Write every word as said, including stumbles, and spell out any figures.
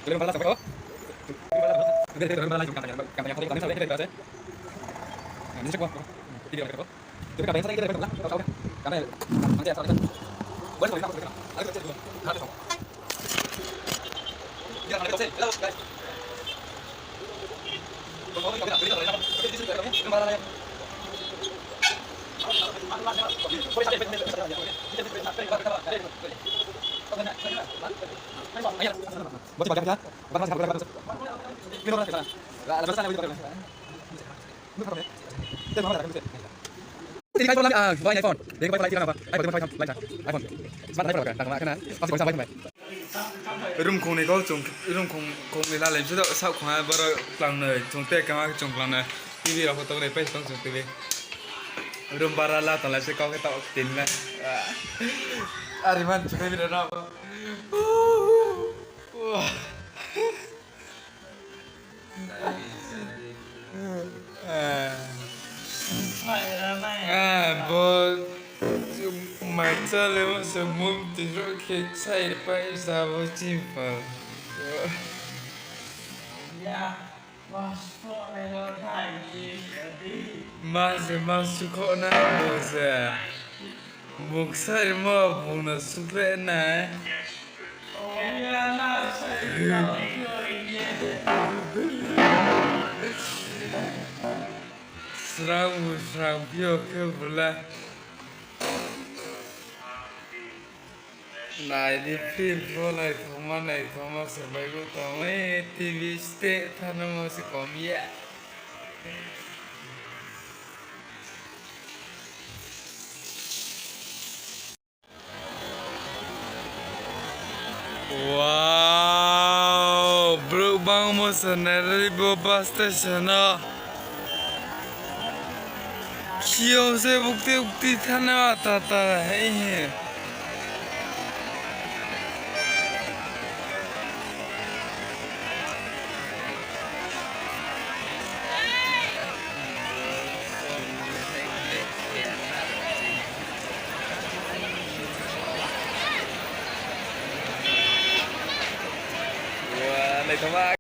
Tini kai pho lamai, ah, bai iPhone. Tini kai pho lamai, iPhone, tini kai pho lamai, iPhone. Smart nai pho, tang ma khana. Pasi koisa bai tong bai. Room khong ni kau chung, room khong, khong ni lalai se do, saoh khong ha boro klangnoi, chung te kama chung klangnoi. T V rao pho tong ni, pai tong chung T V. Room bara la tong lai se kau khe taoh tin la. Ari man chung ni bira na. Ah, bo mai chale mo se mum ti ro khe sai pai sa bo chimpa. Ma se ma sukho na bo se. Bung sai mo bung no sukhle nai. Srang bu srang phi yo khe bula. Nai di film pho naithoma naithoma se bai bo tong e, T V ste thanngmo se kom ya. Wow, brouh bangmo se nai ri bo bus station o. Kiyong se bukti bukti thana tata hai he. Wa, naithoma.